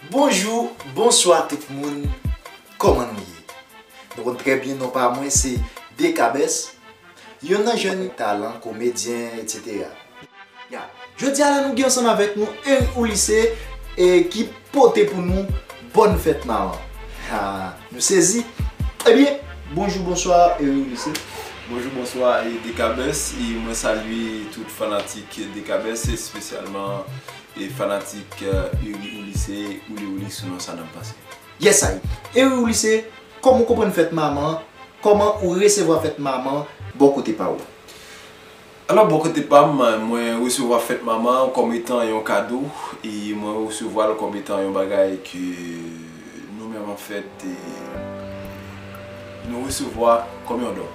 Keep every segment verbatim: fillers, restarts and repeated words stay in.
Bonjou, bonswa tout moun, kòman nou ye? Nou konn trè byen non pa mwen se Dekabès, yonn nan jèn talan, komedyen, etsetera. Ya. Jodi a la nou gen ansanm avèk nou Eric Oulise e ki pote pou nou bòn fèt manman. Ha, nou sezi. Ebyen, bonjou, bonswa Eric Oulise. Bonjou, bonswa e Dekabès, e mwen salye tout fanatik Dekabès, espesyalman e fanatik Eric Oulise, Ouli Ouli sou non sa n ap pase. Yes I. Eric Oulise, kòman w konprann fèt manman? Kòman ou resevwa fèt manman bò kote pa w? Alò, bò kote pa m, mwen resevwa fèt manman kòm etan yon kado, e mwen resevwa l kòm etan yon bagay ke nou menm, anfèt, e nou resevwa kòm yon don.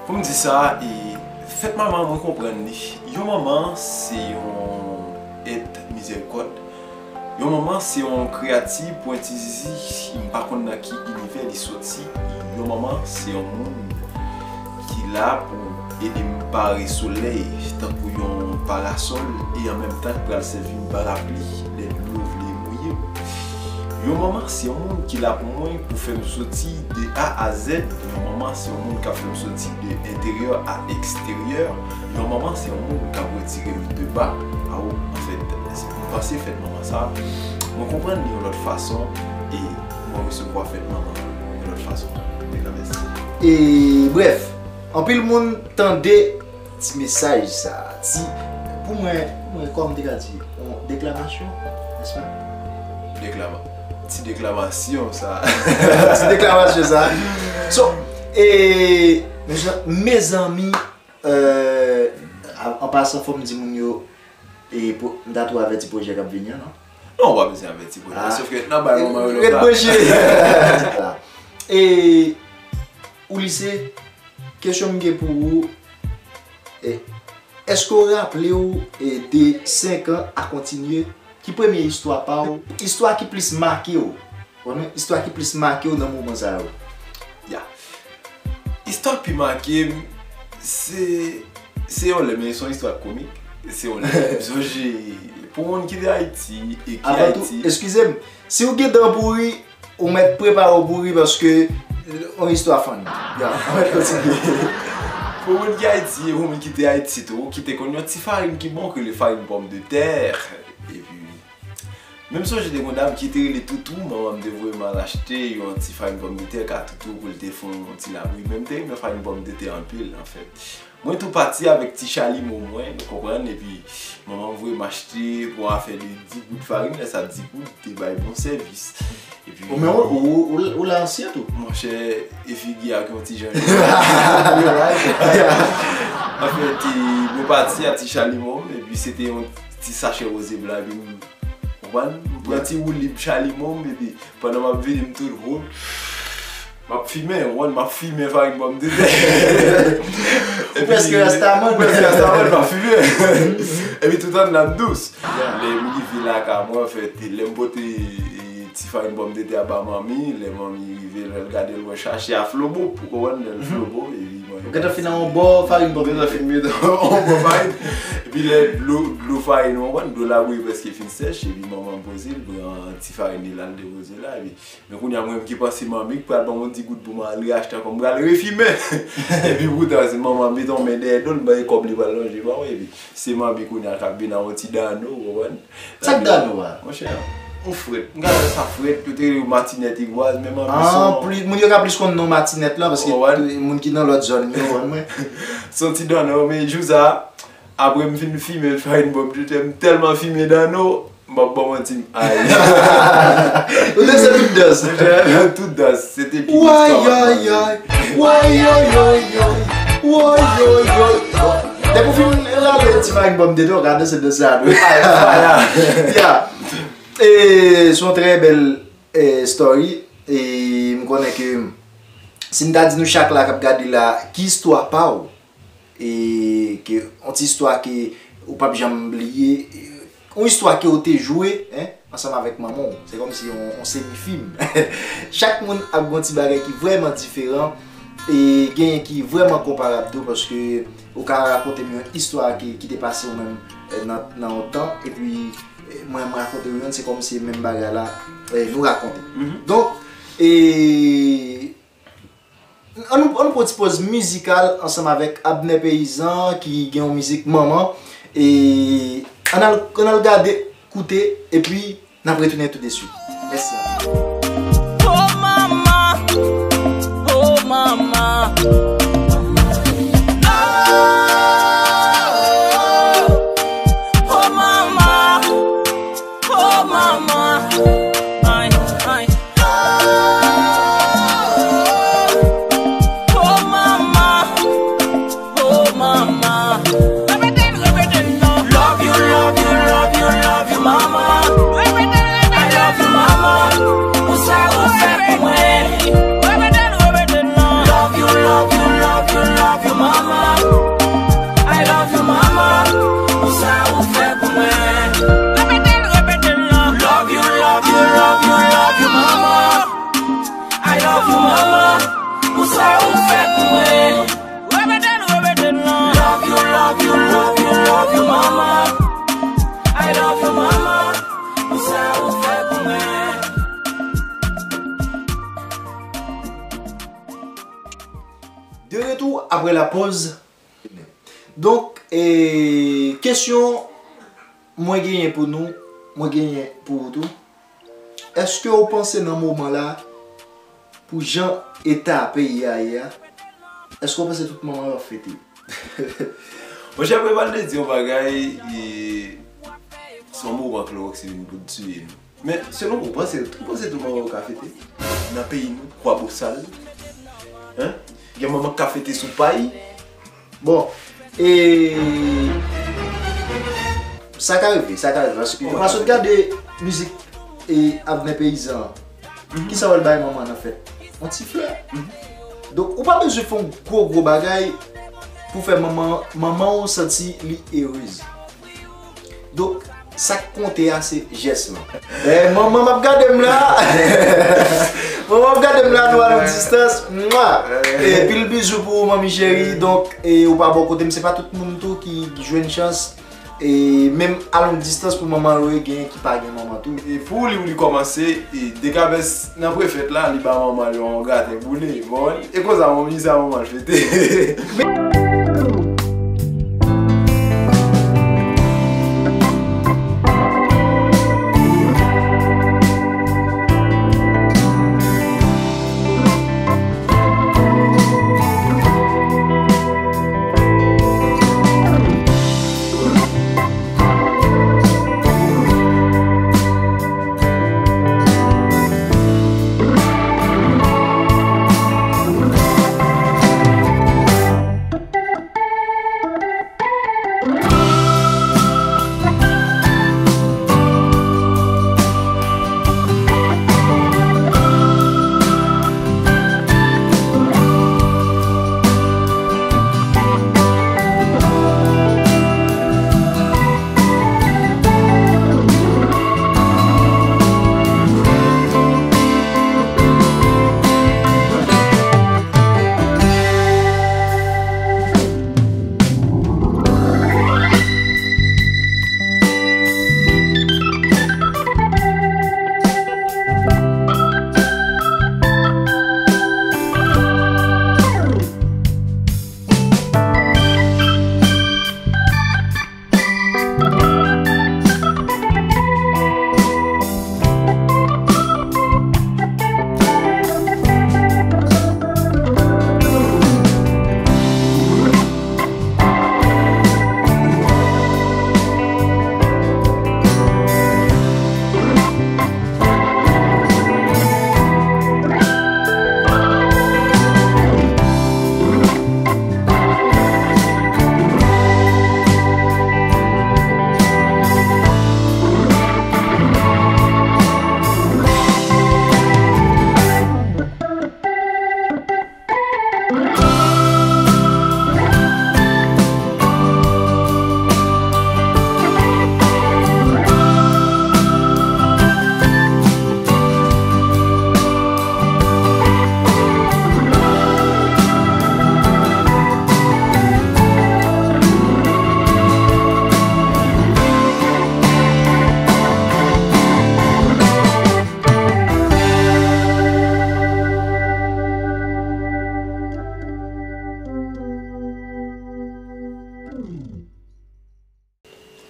Pou m di sa, e fèt manman, mwen konprann li. Yon manman, se yon èt mizèrikòd. Yon manman se yon kreyati pwentizizi, m pa konn nan ki inivè li soti. Yon manman se yon moun ki la pou ede m pare solèy, tankou yon parasòl, e an menm tan ki pral sèvi m parapli lè dlo vle mouye m. Yon manman se yon moun ki la pou mwen, pou fè m soti de A a Z. Yon manman se yon moun k ap fè m soti de enteryè a eksteryè. Yon manman se yon moun k ap retire m de ba a wo. Anfèt, m panse fèt manman sa, mwen konprann li yon lòt fason, e mwen resevwa fèt manman yon lòt fason. Dekabès. E brèf, anpil moun tande ti mesaj sa, ti, pou mwen, pou mwen, kòm te ka di, yon deklamasyon, nèspa? Deklama-, ti deklamasyon sa. Ti deklamasyon sa. So, e, mezanmi, euh, an pasan, fò m di moun yo, e, pou, m ta tou avèti pwojè k ap vini an, non? Non, w pa bezwen avèti pwojè. Ah. Sof ke nan bay manman yo ret branche. E, Oulise, kesyon m gen pou ou, e, èske w raple w, e, de senk an a kontinye? Ki premye istwa pa w? Istwa ki plis make w? Konnen istwa ki plis make w nan moman sa yo? Ya. Istwa ki pi make m, se, se yon lè, men se yon istwa komik. Se yon lè, m sonje, pou moun ki te Ayiti e ki Ayiti. Avan tou, eskize m, si w gen dan pou ri, ou mèt prepare w pou ri paske yon istwa funny. Ya, ann kontinye. Pou moun ki Ayiti, e pou moun ki te Ayiti tou, ki te konn yon ti farin ki bon, ki rele farin pòmdetè. Epi, men m sonje te gon dam ki te rele Toutou, manman m te voye m al achte yon ti farin pòmdetè ka Toutou pou l te fè yon ti labri. Men m te renmen farin pòmdetè anpil, anfèt. Mwen tou pati avèk ti chalimo mwen, nou konprann, epi manman m voye m achte pou yon afè de dis goud farin, lè sa dis goud te bay bon sèvis. Epi, o, men ou, ou, ou, ou la ansyen tou. Monchè, e figi a ki yon ti jan. Anfèt, e, mwen pati a ti chalimo m, epi se te yon ti sachè woze blan, epi m, konprann, m pran ti woulib chalimo m, epi pandan m ap vini, m tout woul. M ap fimen, w konprann, m ap fimen farin pòmdetè. Ou prèske rastaman. Prèske rastaman, m ap fimen. Epi tout an nan dous. Lè m rive lakay mwen, anfèt, lè m pote, e, ti farin pòmdetè a ba manmi, lè manmi rive, lè l gade l, mwen chache a flobo, ou konprann, lè l flobo, epi mwen. Ou gentan fin nan yon bò farin pòmdetè. Gentan fin met yon bò farin. Epi lè dlo, dlo farin, ou konprann, dlo labouyi prèske fin sèch, epi manman m poze l, pran ti farin li la, l depoze la, epi Men kounye a, mwen menm ki panse manmi k pral ban m yon dis goud pou m al reyachte ankò, m pral refimen. Epi poutan, se manman m mete yon men dèyè do l, m bay kòb li pral lonje ban mwen, epi se manmi kounye a k ap vin ak yon ti dano, ou konprann? Sa k dano a? Monchè, yon frèt. M gade sa frèt, yo te rele yo matinèt, igwaz, men manmi se yon... Plis, moun yo ka plis konn non matinèt lan, paske moun ki nan lòt zòn yo, ou konprann mwen. Se yon ti dano, men jou sa, apre m fin fimen farin pòmdetè, m tèlman fimen dano, m p ap ba w manti, m ay. Ou te se tout dans. Tout dans. Se te pi istwa. Woy, yoy, yoy. Woy, yoy, yoy, yoy. Woy, yoy, yoy, yoy. Depi w fin rale ti farin pòmdetè, w ka danse dans sa tou. Ay, faya. Ya. E se yon trè bèl, e, story. E m konnen ke si m ta di nou chak la k ap gade la, ki istwa pa w? E ke yon ti istwa ke ou p ap janm bliye, yon istwa ke ou te jwe, en, ansanm avèk manman w. Se kòmsi yon, yon semi fim. Chak moun ap gen yon ti bagay ki vrèman diferan, e genyen ki vrèman konparab tou, paske ou ka rakonte m yon istwa ki, ki te pase ou menm, e, nan, nan yon tan, epi Mwen, m rakonte w youn, se kòmsi menm bagay la, eh, nou rakonte. Donk, eh, ann nou, ann nou pran ti pòz mizikal ansanm avèk Abner Paysan ki gen yon mizik manman. E ann al, ann al gade, koute, epi n ap retounen tou de swit. Mèsi anpil. Oh mama, oh mama, oh, oh mama, oh mama, ay, ay, oh, oh mama. Oh mama. Love you, love you, love you, love you, mama. I love you, mama. Pou sa ou fè pou mwen. Love you, love you, love you, love you, mama. I love you, mama. Pou sa ou fè pou mwen. Love you, love you, love you, love you, mama. I love you, mama. Pou sa ou fè pou mwen. Repete l, repete l non. Love you, love you, love you, love you, mama. I love you, mama. Pou sa ou fè pou mwen. De retour après la pause. Donk, e, kesyon mwen genyen pou nou, mwen genyen pou ou tou. Èske w panse nan moman la, pou jan eta peyi a ye a, èske w panse tout manman yo ap fete? Monchè, mwen pral te di yon bagay, e, se yon moman klowòks vin pou tiye nou. Men, selon mwen, ou panse, ou panse tout manman yo ka fete? Nan peyi nou, Kwabosal. Hein? Gen manman k ka fete sou pay. Bon, e sa ka rive, sa ka rive. Paske ou pa sot gade mizik e Abner Paysan an. Kisa w al bay manman nan fèt? Yon ti flè. Donk, ou pa bezwen fè yon gwo, gwo bagay pou fè manman, manman w santi li erez. Donk, sa k konte a, se jès lan. Eh, manman m ap gade m la. Manman m ap gade m la, nou a long distans. Mwa! E pil bizou pou ou, manmi cheri. Donk, e ou pa bò kote m, se pa tout moun tou ki jwenn chans. E menm a long distans pou manman yo, genyen ki pa gen manman tou. E pou li, li kòmanse, e dekabès nan prefèt la, li ba manman l yon graten boule. Bon, e konsa, manmi sa, manman l fete.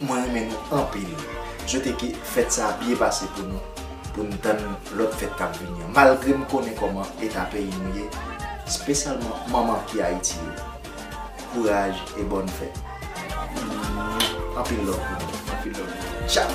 Mwen renmen nou anpil. M swete ke fèt sa a byen pase pou nou, pou n tann lòt fèt k ap vini an. Malgre m konnen kòman eta peyi nou ye, espesyalman manman ki Ayiti yo. Kouraj e bòn fèt. Anpil love pou nou. Anpil love. Tchao.